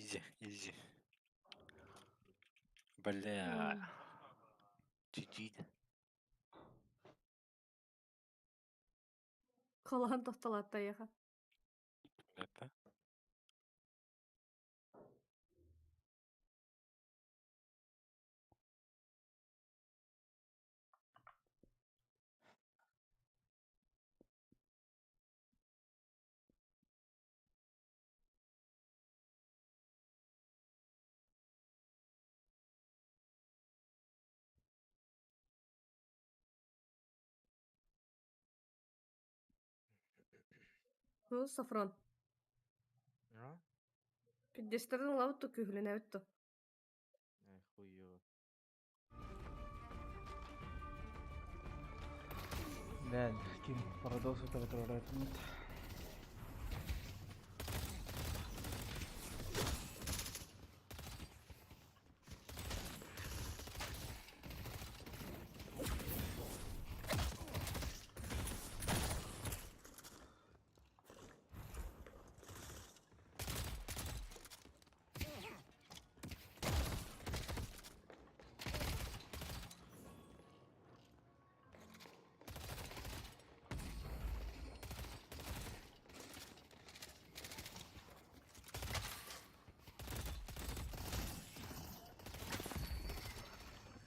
Изи, изи. Бля. GG. Холоон тохтолоотто эйиэхэ. Это? Ну, Сафрон. А? Пиддестэрин ылабыт да күүһүлэнэбит да. Ай, хуёво. Бээн, ким парадокс утары туруораатыммыт.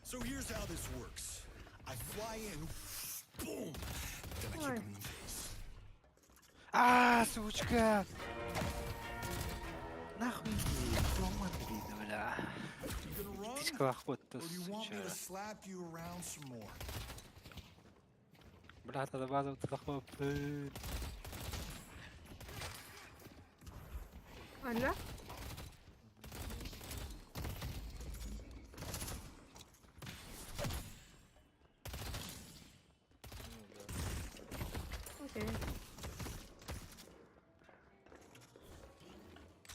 So here's how this works. I fly in, boom, then I kick Ой. him in the face. А, сучка! Нахуй иди, туман видно, бля. You gonna run? Птичка охота, Or do you want me сучара. to slap you around some more? Бля, надо базу захлопнуть. Аля? Ну да. Окей.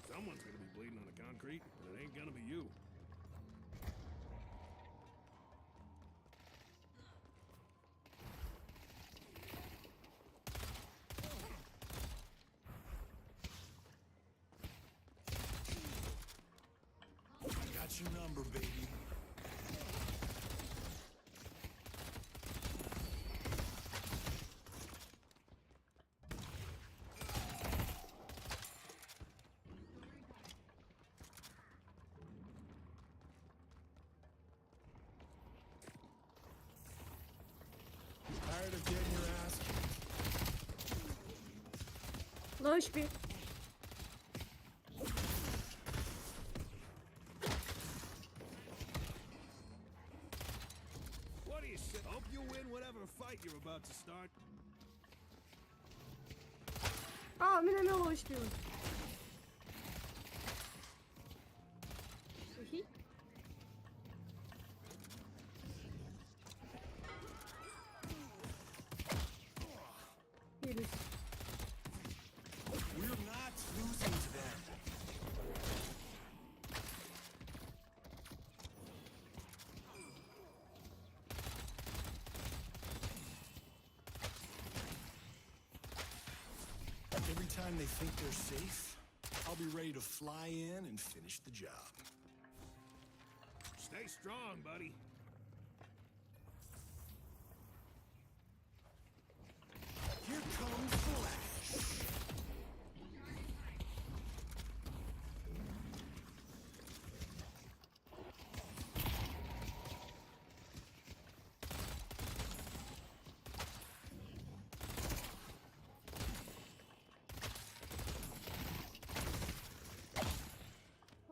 Someone's gonna be bleeding on the concrete, but it ain't gonna be you. I got your number, baby. Tired of getting your ass kicked? Low HP. What do you say? Hope you win whatever fight you're about to start. А, у меня low HP. Ухи. Елюсь. We're not losing to them. Every time they think they're safe, I'll be ready to fly in and finish the job. Stay strong, buddy. Here comes Flash.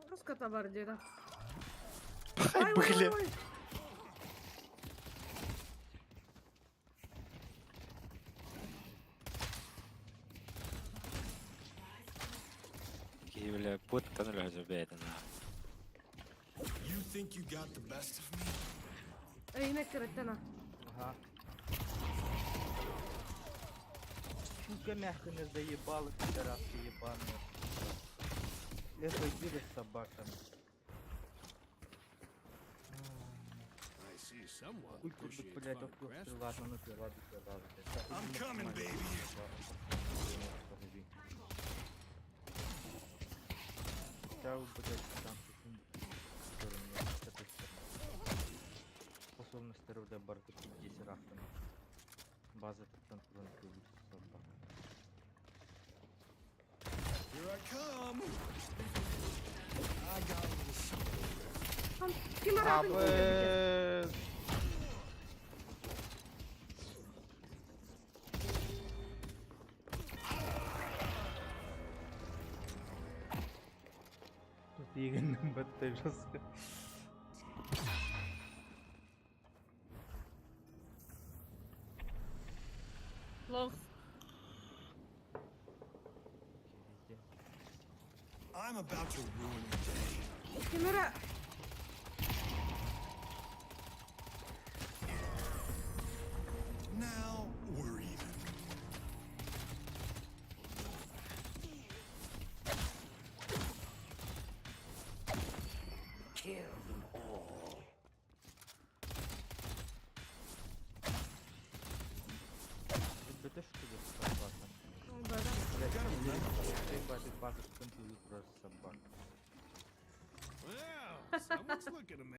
Русская бар где-то. Ай, бля. ой. Киһи, бля, буттан өлөһө бэйэтин. You think you got the best of me? Эй, накырыттана. Ага. Сука, мягко не заебала, пидораски ебаные. Лесо собака. I see someone Хуй курдук, appreciates блядь, fine охуел craftsmanship. стрела, ну пила, пила, блядь. I'm coming, baby. Хотя бы, блядь, там сторону. Способності буде барти під рахтами. База там собака. Here I come. I got a little something over there. Там кимаратын Абы... Тут игры бетте жестко. Лох. Везде. I'm about to ruin your day. Кимара. Now we're even. Якби ти ж туди собака. Да, да. Блядь, ти бачиш базу комп'ютер собака. Well, someone's looking at me.